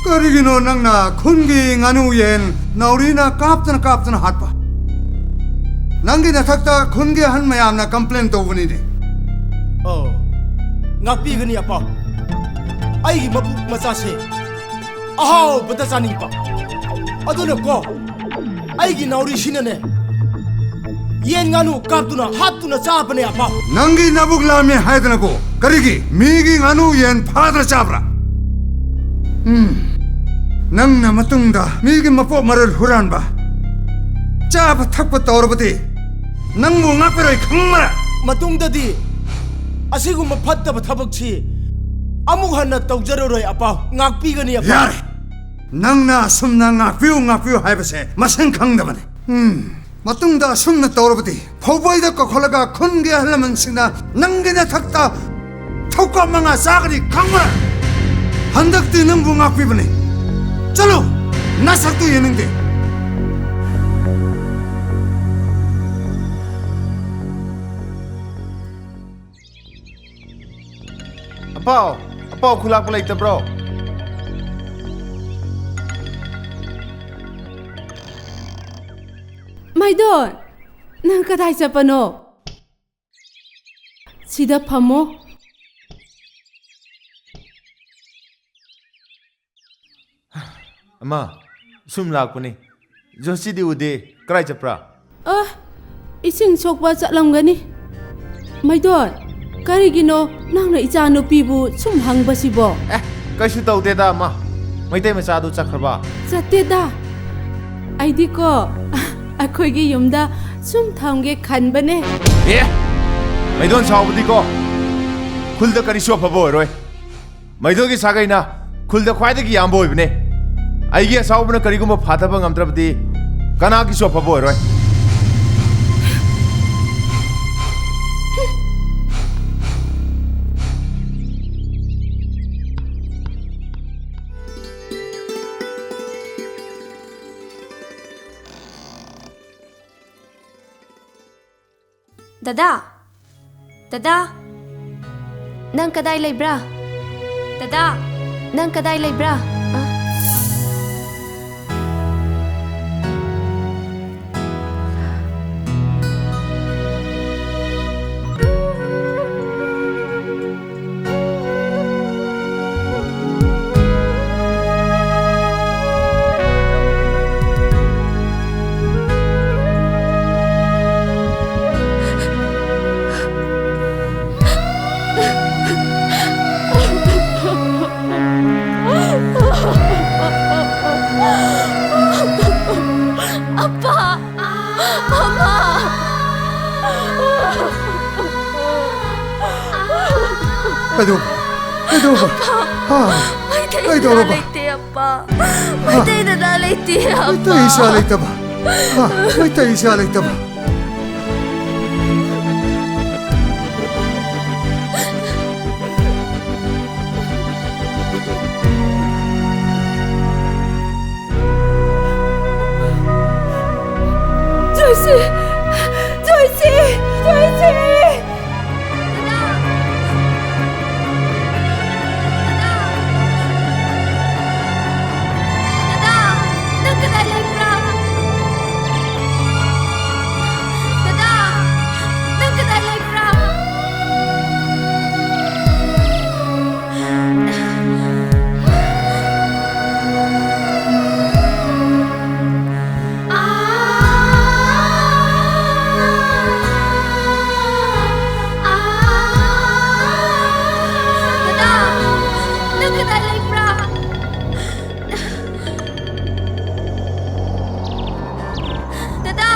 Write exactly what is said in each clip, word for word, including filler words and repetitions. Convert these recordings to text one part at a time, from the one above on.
ꯀꯔꯤꯒꯤꯅꯣ ꯅꯪꯅ ꯈꯨꯟꯒꯤ ꯉꯥꯅꯨ ꯌꯦꯟ ꯅꯥꯎꯔꯤꯅ ꯀꯥꯞꯇꯅ ꯀꯥꯞꯇꯅ ꯍꯥꯠꯄ? ꯅꯪꯒꯤ ꯅꯊꯛꯇ ꯈꯨꯟꯒꯤ ꯑꯍꯟ ꯃꯌꯥꯝꯅ complain ꯇꯧꯕꯅꯤꯅꯦ꯫ ꯑꯣ, ꯉꯥꯛꯄꯤꯒꯅꯤ ꯑꯄꯥꯎ꯫ ꯑꯩꯒꯤ ꯃꯕꯨꯛ ꯃꯆꯥꯁꯦ ꯑꯍꯥꯎꯕꯗ ꯆꯥꯅꯤꯡꯕ꯫ ꯑꯗꯨꯅꯀꯣ, ꯑꯩꯒꯤ ꯅꯥꯎꯔꯤꯁꯤꯅꯅꯦ, ꯌꯦꯟ ꯉꯥꯅꯨ ꯀꯥꯞꯇꯨꯅ ꯍꯥꯠꯇꯨꯅ ꯆꯥꯕꯅꯦ ꯑꯄꯥꯎ꯫ ꯅꯪꯒꯤ ꯅꯕꯨꯛ ꯂꯥꯝꯃꯦ ꯍꯥꯏꯗꯅꯕꯨ ꯀꯔꯤꯒꯤ ꯃꯤꯒꯤ ꯉꯥꯅꯨ ꯌꯦꯟ ꯐꯥꯗꯅ ꯆꯥꯕ꯭ꯔꯥ? ꯎꯝ, ꯅꯪꯅ ꯃꯇꯨꯡꯗ ꯃꯤꯒꯤ ꯃꯄꯣꯠ ꯃꯔꯜ ꯍꯨꯔꯥꯟꯕ, ꯆꯥꯕ ꯊꯛꯄ ꯇꯧꯔꯕꯗꯤ ꯅꯪꯕꯨ ꯉꯥꯛꯄꯤꯔꯣꯏ ꯈꯪꯕ꯭ꯔꯥ? ꯃꯇꯨꯡꯗꯗꯤ ꯑꯁꯤꯒꯨꯝꯕ ꯐꯠꯇꯕ ꯊꯕꯛꯁꯤ ꯑꯃꯨꯛ ꯍꯟꯅ ꯇꯧꯖꯔꯔꯣꯏ ꯑꯄꯥꯎ꯫ ꯉꯥꯛꯄꯤꯒꯅꯤ ꯑꯄꯥꯎ꯫ ꯌꯥꯔꯦ! ꯅꯪꯅ ꯑꯁꯨꯝꯅ "ꯉꯥꯛꯄꯤꯌꯨ, ꯉꯥꯛꯄꯤꯌꯨ" ꯍꯥꯏꯕꯁꯦ ꯃꯁꯤꯡ ꯈꯪꯗꯕꯅꯤ꯫ ꯎꯝ, ꯃꯇꯨꯡꯗ ꯑꯁꯨꯝꯅ ꯇꯧꯔꯕꯗꯤ ꯐꯧꯕꯩꯗ ꯀꯧꯈꯠꯂꯒ ꯈꯨꯟꯒꯤ ꯑꯍꯜ ꯂꯃꯟꯁꯤꯡꯅ ꯅꯪꯒꯤ ꯅꯊꯛꯇ ꯊꯧꯀꯥꯞ ꯃꯉꯥ ꯆꯥꯒꯅꯤ ꯈꯪꯕ꯭ꯔꯥ? ꯍꯟꯗꯛꯇꯤ ꯅꯪꯕꯨ ꯉꯥꯛꯄꯤꯕꯅꯤ꯫ ꯆꯠꯂꯨ, ꯅꯁꯛꯇꯨ ꯌꯦꯡꯅꯤꯡꯗꯦ꯫ ꯑꯄꯥꯎ, ꯑꯄꯥꯎ ꯈꯨꯂꯥꯛꯄ ꯂꯩꯇꯕ꯭ꯔꯣ? ꯃꯥꯏꯗꯣꯟ, ꯅꯪ ꯀꯗꯥꯏ ꯆꯠꯄꯅꯣ? ꯁꯤꯗ ꯐꯝꯃꯣ꯫ ꯑꯃ, ꯁꯨꯝ ꯂꯥꯛꯄꯅꯤ꯫ ꯖꯣꯁꯤꯗꯤ ꯎꯗꯦ꯫ ꯀꯗꯥꯏ ꯆꯠꯄ꯭ꯔꯥ? ꯑ, ꯏꯁꯤꯡ ꯁꯣꯛꯄ ꯆꯠꯂꯝꯒꯅꯤ꯫ ꯃꯩꯗꯣꯟ, ꯀꯔꯤꯒꯤꯅꯣ ꯅꯪꯅ ꯏꯆꯥ ꯅꯨꯄꯤꯕꯨ ꯁꯨꯝ ꯍꯪꯕꯁꯤꯕꯣ? ꯑꯦ, ꯀꯩꯁꯨ ꯇꯧꯗꯦꯗ, ꯑꯃ꯫ ꯃꯩꯇꯩ ꯃꯆꯥꯗꯨ ꯆꯠꯈ꯭ꯔꯕ? ꯆꯠꯇꯦꯗ꯫ ꯑꯩꯗꯤꯀꯣ, ꯑꯩꯈꯣꯏꯒꯤ ꯌꯨꯝꯗ ꯁꯨꯝ ꯊꯝꯒꯦ ꯈꯟꯕꯅꯦ꯫ ꯑꯦ, ꯃꯩꯗꯣꯟ ꯁꯥꯎꯕꯗꯤꯀꯣ, ꯈꯨꯜꯗ ꯀꯔꯤꯁꯨ ꯑꯐꯕ ꯑꯣꯏꯔꯣꯏ꯫ ꯃꯩꯗꯣꯟꯒꯤ ꯁꯥꯒꯩꯅ ꯈꯨꯜꯗ ꯈ꯭ꯋꯥꯏꯗꯒꯤ ꯌꯥꯝꯕ ꯑꯣꯏꯕꯅꯦ꯫ ꯑꯩꯒꯤ ꯑꯁꯥꯎꯕꯅ ꯀꯔꯤꯒꯨꯝꯕ ꯐꯥꯊꯕ ꯉꯝꯗ꯭ꯔꯕꯗꯤ ꯀꯅꯥꯒꯤꯁꯨ ꯑꯐꯕ ꯑꯣꯏꯔꯣꯏ꯫ ꯗꯗꯥ! ꯗꯗꯥ! ꯅꯪ ꯀꯗꯥꯏ ꯂꯩꯕ꯭ꯔꯥ? ꯗꯗꯥ! ꯅꯪ ꯀꯗꯥꯏ ꯂꯩꯕ꯭ꯔꯥ? ꯑ? ꯀꯩꯗꯧꯕ? ꯀꯩꯗꯧꯕ? ꯍꯥ? ꯃꯩꯇꯩ ꯀꯩꯗꯧꯔꯕ? ꯏꯆꯥ ꯂꯩꯇꯦ, ꯑꯄꯥ꯫ ꯃꯩꯇꯩ ꯅꯅꯥ ꯂꯩꯇꯦ, ꯑꯄꯥ꯫ ꯃꯩꯇꯩ ꯏꯆꯥ ꯂꯩꯇꯕ? ꯍꯥ? ꯃꯩꯇꯩ ꯏꯆꯥ ꯂꯩꯇꯕ? ꯖꯣꯏꯁꯤ! ꯖꯣꯏꯁꯤ! ꯖꯣꯏꯁꯤ! ꯗꯗꯥ! ꯗꯗꯥ! ꯗꯗꯥ! ꯅꯪ ꯀꯗꯥꯏ ꯂꯩꯕ꯭ꯔꯥ? ꯗꯗꯥ! ꯅꯪ ꯀꯗꯥꯏ ꯂꯩꯕ꯭ꯔꯥ? ꯗꯗꯥ! ꯅꯪ ꯀꯗꯥꯏ ꯂꯩꯕ꯭ꯔꯥ? ꯗꯗꯥ!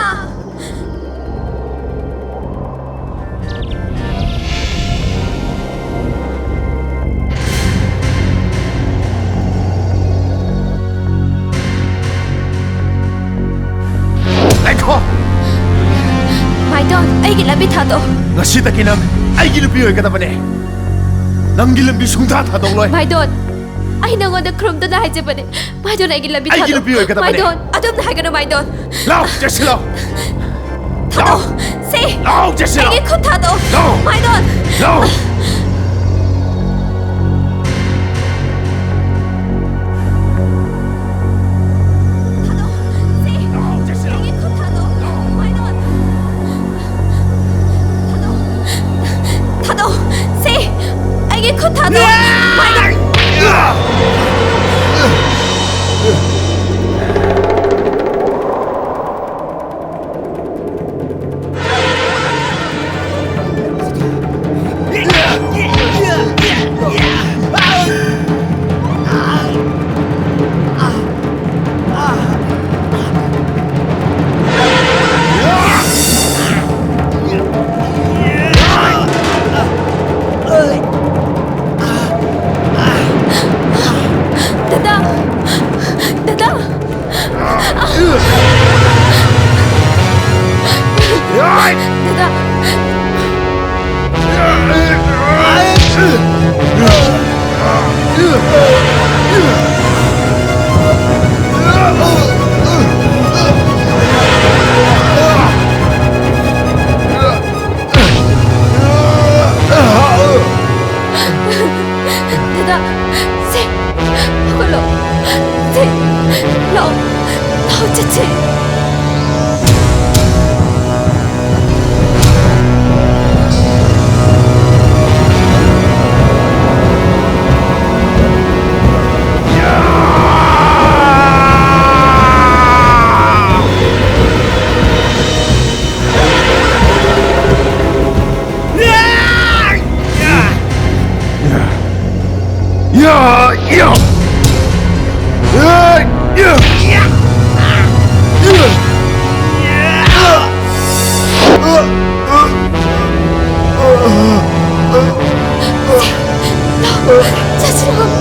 ꯉꯥꯏꯈꯣ! ꯃꯥꯏꯗꯣꯟ, ꯑꯩꯒꯤ ꯂꯝꯕꯤ ꯊꯥꯗꯣꯛꯑꯣ꯫ ꯉꯁꯤꯗꯒꯤ ꯅꯪ ꯑꯩꯒꯤ ꯅꯨꯄꯤ ꯑꯣꯏꯒꯗꯕꯅꯦ꯫ ꯅꯪꯒꯤ ꯂꯝꯕꯤ ꯁꯨꯡꯊꯥ ꯊꯥꯗꯣꯛꯂꯣꯏ꯫ ꯃꯥꯏꯗꯣꯟ, ꯑꯩ ꯅꯉꯣꯟꯗ ꯈꯨꯔꯨꯝꯗꯨꯅ ꯍꯥꯏꯖꯕꯅꯦ꯫ ꯃꯥꯏꯗꯣꯟ, ꯑꯩꯒꯤ ꯂꯝꯕꯤ ꯑꯩꯒꯤ ꯊꯥꯗꯣꯛꯑꯣ꯫ ꯅꯨꯄꯤ ꯑꯣꯏꯒꯗꯕꯅꯦ꯫ ꯃꯥꯏꯗꯣꯟ, ꯑꯗꯨꯝꯅ ꯍꯥꯏꯒꯅꯨ, ꯃꯥꯏꯗꯣꯟ꯫ ꯂꯥꯎ, ꯆꯦꯟꯁꯤꯜꯂꯣ꯫ ꯊꯥꯗꯣꯛꯑꯣ꯫ ꯂꯥꯎ꯫ ꯁꯤ꯫ ꯂꯥꯎ, ꯆꯦꯟꯁꯤꯜꯂꯣ꯫ ꯑꯩꯒꯤ ꯈꯨꯠ ꯊꯥꯗꯣꯛꯑꯣ꯫ ꯂꯥꯎ꯫ ꯃꯥꯏꯗꯣꯟ꯫ ꯂꯥꯎ꯫ ꯊꯥꯗꯣꯛꯑꯣ꯫ ꯁꯤ꯫ ꯂꯥꯎ, ꯆꯦꯟꯁꯤꯜꯂꯣ꯫ ꯑꯩꯒꯤ ꯈꯨꯠ ꯊꯥꯗꯣꯛꯑꯣ꯫ ꯃꯥꯏꯗꯣꯟ꯫ ꯊꯥꯗꯣꯛꯑꯣ꯫ ꯊꯥꯗꯣꯛꯑꯣ꯫ ꯁꯤ꯫ ꯑꯩꯒꯤ ꯈꯨꯠ ꯊꯥꯗꯣꯛꯑꯣ꯫ ꯃꯥꯏꯗꯣꯟ꯫ ꯗꯗꯥ, ꯁꯦ, ꯍꯧꯒꯠꯂꯣ꯫ ꯁꯦ, ꯂꯥꯛꯑꯣ꯫ ꯂꯥꯛꯑꯣ, ꯆꯠꯁꯦ꯫ ꯆꯠꯁꯤꯔꯣ?